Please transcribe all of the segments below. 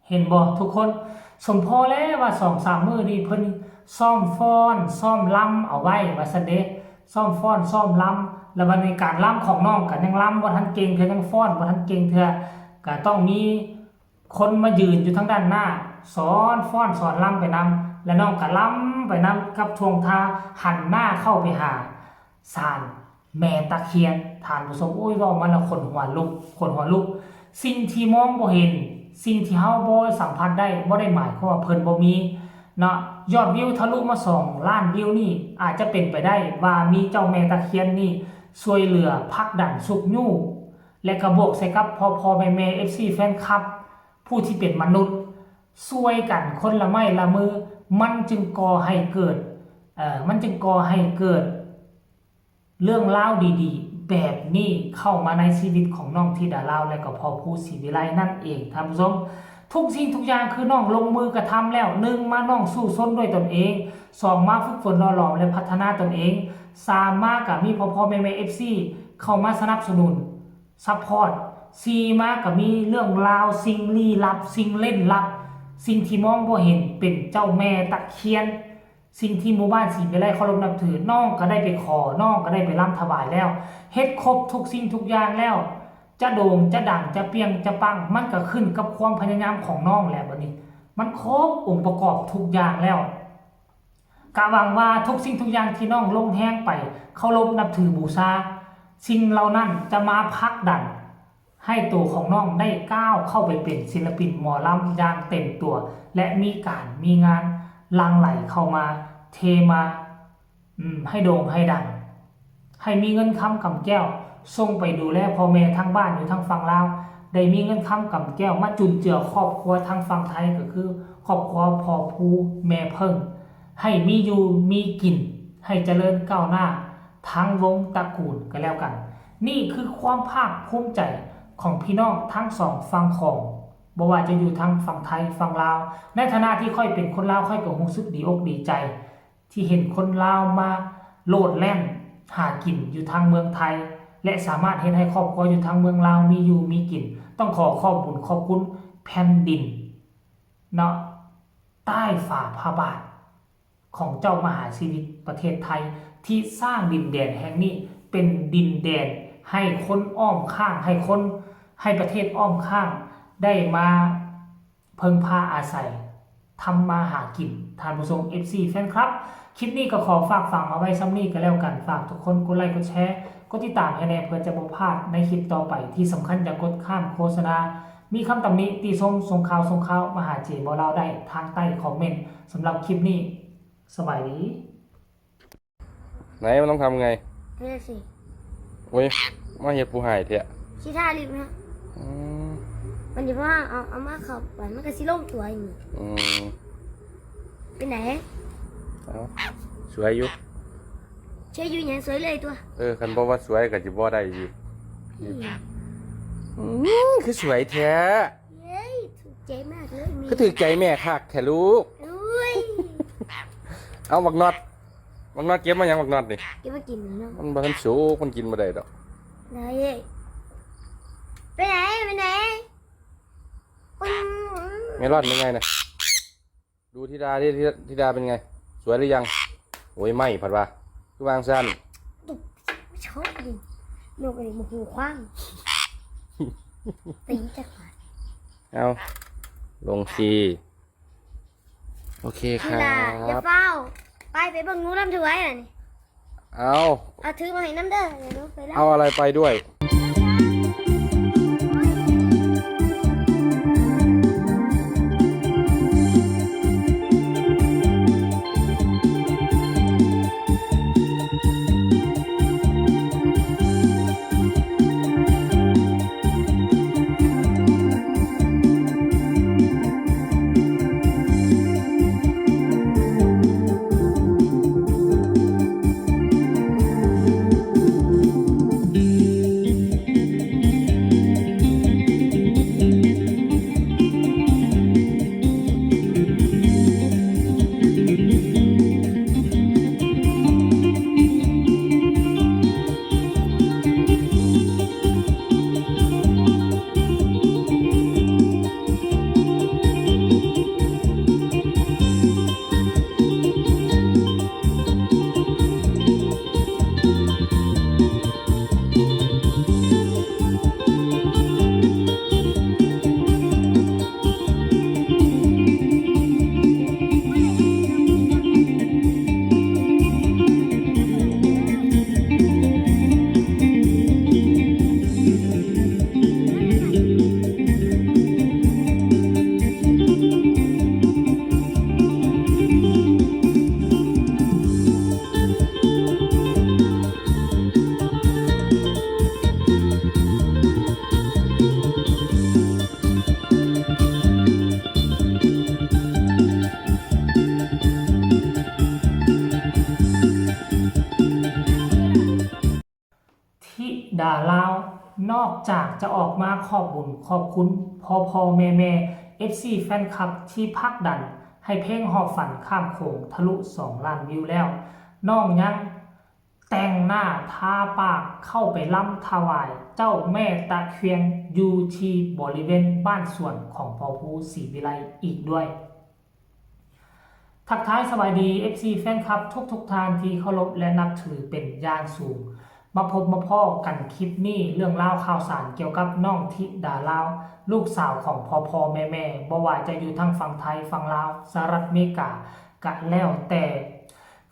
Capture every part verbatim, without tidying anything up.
เห็นบ่ทุกคน สมพอแล้วว่าสองสามมื้อนี้เพิ่นซ้อมฟ้อนซ้อมลำเอาไว้ว่าซั่นเด้ ซ้อมฟ้อนซ้อมลำ แล้วบัดนี้การลำของน้องก็ยังลำบ่ทันเก่งเทื่อ ยังฟ้อนบ่ทันเก่งเทื่อ ก็ต้องมีคนมายืนอยู่ทางด้านหน้า สอนฟ้อนสอนลำไปนำ และน้องก็ลำไปนำกับท่วงท่า หันหน้าเข้าไปหา ศาลแม่ตะเคียน ท่านผู้ชม โอ้ย เว้ามาแล้วขนหัวลุก ขนหัวลุก สิ่งที่มองบ่เห็น สิ่งที่เฮาบ่สัมผัสได้ บ่ได้หมายความว่าเพิ่นบ่มีเนาะ ยอดวิวทะลุมาสองล้านวิวนี่ อาจจะเป็นไปได้ว่ามีเจ้าแม่ตะเคียนนี่ช่วยเหลือผลักดันชุกยู้ และก็บวกใส่กับพ่อๆ แม่ๆ เอฟซี แฟนคลับ ผู้ที่เป็นมนุษย์ ช่วยกันคนละไม้ละมือ มันจึงก่อให้เกิด เอ่อ มันจึงก่อให้เกิด เรื่องราวดีๆ แบบนี้เข้ามาในชีวิตของน้องธิดาลาว และก็พ่อภูศรีวิไลนั่นเองท่านผู้ชม ทุกสิ่งทุกอย่างคือน้องลงมือกระทำแล้ว หนึ่งมาน้องสู้ซนด้วยตนเอง สองมาฝึกฝนหล่อหลอมและพัฒนาตนเอง สามมาก็มีพ่อๆ แม่ๆ เอฟซี เข้ามาสนับสนุน ซัพพอร์ต สี่มาก็มีเรื่องราวสิ่งลี้ลับ สิ่งเล่นลับ สิ่งที่มองบ่เห็นเป็นเจ้าแม่ตะเคียน สิ่งที่หมู่บ้านศรีวิไลเคารพนับถือ น้องก็ได้ไปขอ น้องก็ได้ไปรำถวายแล้ว เฮ็ดครบทุกสิ่งทุกอย่างแล้ว จะโด่ง จะดัง จะเปรี้ยง จะปัง มันก็ขึ้นกับความพยายามของน้องแหละบัดนี้ มันครบองค์ประกอบทุกอย่างแล้ว ก็หวังว่าทุกสิ่งทุกอย่างที่น้องลงแฮงไป เคารพนับถือบูชา สิ่งเหล่านั้นจะมาผลักดัน ให้ตัวของน้องได้ก้าวเข้าไปเป็นศิลปินหมอลำอย่างเต็มตัว และมีการมีงานหลั่งไหลเข้ามา เทมา อืม ให้โด่งให้ดัง ให้มีเงินคำกำแก้ว ส่งไปดูแลพ่อแม่ทางบ้านอยู่ทางฝั่งลาว ได้มีเงินคำกำแก้วมาจุนเจือครอบครัวทางฝั่งไทยก็คือครอบครัวพ่อภูแม่เพิ่ง ให้มีอยู่มีกิน ให้เจริญก้าวหน้าทั้งวงตระกูลก็แล้วกัน นี่คือความภาคภูมิใจของพี่น้องทั้งสองฝั่งของ บ่ว่าจะอยู่ทางฝั่งไทยฝั่งลาว ในฐานะที่ข้อยเป็นคนลาว ข้อยก็รู้สึกดีอกดีใจ ที่เห็นคนลาวมาโลดแล่นหากินอยู่ทางเมืองไทย และสามารถเฮ็ดให้ครอบครัวอยู่ทางเมืองลาวมีอยู่มีกิน ต้องขอขอบบุญขอบคุณแผ่นดินเนาะ ใต้ฝ่าพระบาทของเจ้ามหาชีวิตประเทศไทย ที่สร้างดินแดนแห่งนี้เป็นดินแดนให้คนอ้อมข้าง ให้คน ให้ประเทศอ้อมข้างได้มาเพิ่งพาอาศัย ทำมาหากิน ท่านผู้ชม เอฟซี แฟนคลับ คลิปนี้ก็ขอฝากฝังเอาไว้ส่ำนี้ก็แล้วกัน ฝากทุกคนกดไลค์กดแชร์ กดติดตามให้แน่เพื่อจะบ่พลาดในคลิปต่อไป ที่สำคัญอย่ากดข้ามโฆษณา มีคำตำหนิติชมส่งข่าวส่งข่าวมาหาเจบ่าวลาวได้ทางใต้คอมเมนต์ สำหรับคลิปนี้ สบายดี ไหนมันต้องทำไง เฮ็ดสิ โอ้ย มาเฮ็ดผู้หายแท้ สิทาลิปนะ อืม มันสิว่าเอา เอามาเข้าไป มันก็สิลงตัวอยู่ อืม เป็นไหน เอา สวยอยู่ สวยอยู่หยัง สวยเลยตัว เออ คันบ่ว่าสวยก็สิบ่ได้อยู่ อืม อืม คือสวยแท้ เย้ย ถูกใจมากเลย มี คือถือใจแม่คักแท้ลูก อุ้ย เอาบักน็อต บักน็อตเก็บมาหยังบักน็อตนี่ เก็บมากินเนาะ มันบ่ทันสุก มันกินบ่ได้ดอก ไหน ไปไหน ไปไหน อืม เมลอนเป็นไงนะ ดูธิดาดิ ธิดา ธิดาเป็นไง สวยหรือยัง โอ้ย ไม่ ผัดว่า คือวางสั้น ชอบดิ นกอะไรมาหูคว้าง ตีจักหน่อย เอา ลงสิ โอเคค ธิ รับ ดา อย่าเฝ้า ไป ไปเบิ่งหนูรำถวายน่ะนี่ เอา เอาถือมาให้นำเด้อ เดี๋ยวหนูไปรำ เอาอะไรไปด้วย ดาลาว นอกจากจะออกมาขอบบุญขอบคุณพ่อพ่อแม่แม่ เอฟซี แฟนคลับที่ผลักดันให้เพลงฮอดฝันข้ามโขงทะลุ สองล้านวิวแล้ว น้องยังแต่งหน้าทาปากเข้าไปรำถวายเจ้าแม่ตะเคียนอยู่ที่บริเวณบ้านสวนของพ่อภูศรีวิไลอีกด้วย ทักทายสบายดี เอฟซี แฟนคลับทุกๆท่านที่เคารพและนับถือเป็นอย่างสูง มาพบมาพ้อกันคลิปนี้ เรื่องราวข่าวสารเกี่ยวกับน้องธิดาลาว ลูกสาวของพ่อพ่อแม่แม่ บ่ว่าจะอยู่ทางฝั่งไทย ฝั่งลาว สหรัฐอเมริกา กะแล้วแต่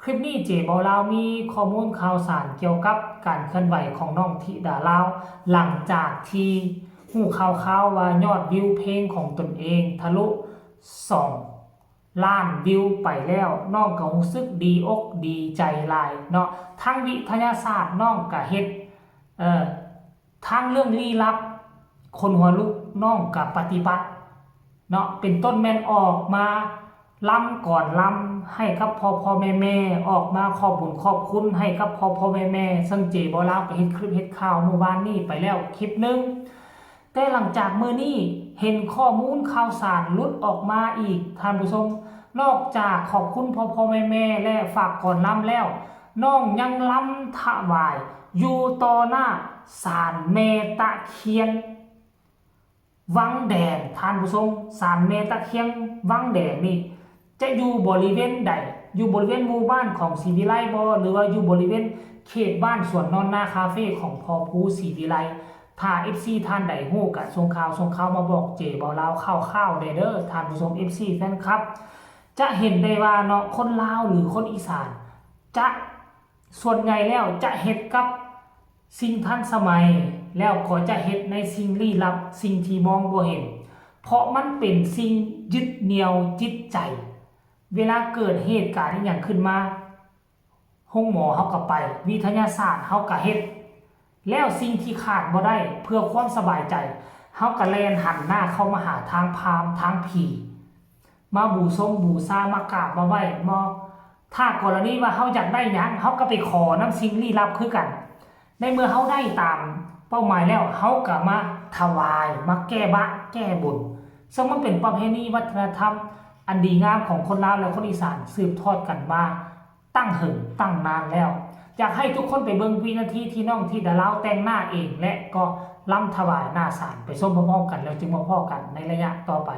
คลิปนี้เจเบาลาวมีข้อมูลข่าวสารเกี่ยวกับการเคลื่อนไหวของน้องธิดาลาว หลังจากที่ฮู้ข่าวๆว่ายอดวิวเพลงของตนเองทะลุ สองล้านวิวไปแล้ว น้องก็รู้สึกดีอกดีใจหลายเนาะ ทั้งวิทยาศาสตร์น้องก็เฮ็ด เอ่อ ทั้งเรื่องลี้ลับ ขนหัวลุกน้องก็ปฏิบัติเนาะ เป็นต้นแม่นออกมาลำก่อนลำให้กับพ่อพ่อแม่แม่ ออกมาขอบบุญขอบคุณให้กับพ่อพ่อแม่แม่ ซึ่งเจเบาลาวก็เฮ็ดคลิปเฮ็ดข่าวเมื่อวานนี้ไปแล้วคลิปหนึ่ง แต่หลังจากมื้อนี้เห็นข้อมูลข่าวสารหลุดออกมาอีก ท่านผู้ชม นอกจากขอบคุณพ่อพ่อแม่แม่และฝากก่อนลำแล้ว น้องยังลำถวายอยู่ต่อหน้าศาลแม่ตะเคียนวังแดง ท่านผู้ชม ศาลแม่ตะเคียนวังแดงนี่ จะอยู่บริเวณใด อยู่บริเวณหมู่บ้านของศรีวิไลบ่ หรือว่าอยู่บริเวณเขตบ้านสวนนอนนาคาเฟ่ของพ่อภูศรีวิไล ถ้า เอฟซี ท่านใดฮู้ก็ส่งข่าวส่งข่าวมาบอกเจเบาลาวข่าวๆได้เด้อ ท่านผู้ชม เอฟซี แฟนคลับ จะเห็นได้ว่าเนาะ คนลาวหรือคนอีสาน จะส่วนใหญ่แล้วจะเฮ็ดกับสิ่งทันสมัย แล้วก็จะเฮ็ดในสิ่งลี้ลับ สิ่งที่มองบ่เห็น เพราะมันเป็นสิ่งยึดเหนี่ยวจิตใจ เวลาเกิดเหตุการณ์อีหยังขึ้นมา โรงหมอเฮาก็ไป วิทยาศาสตร์เฮาก็เฮ็ด แล้วสิ่งที่ขาดบ่ได้เพื่อความสบายใจ เฮาก็แล่นหันหน้าเข้ามาหาทางพราหมณ์ทางผี มาบูชงบูชามากราบมาไหว้มา ถ้ากรณีว่าเฮาอยากได้หยัง เฮาก็ไปขอนำสิ่งลี้ลับคือกัน ในเมื่อเฮาได้ตามเป้าหมายแล้ว เฮาก็มาถวาย มาแก้บะแก้บน ซึ่งมันเป็นประเพณีวัฒนธรรมอันดีงามของคนลาวและคนอีสานสืบทอดกันมาตั้งเหิงตั้งนานแล้ว อยากให้ทุกคนไปเบิ่งวินาทีที่น้องธิดาลาวแต่งหน้าเอง และก็ลำถวายหน้าศาล ไปชมพร้อมๆกัน แล้วจึงมาพ้อกันในระยะต่อไป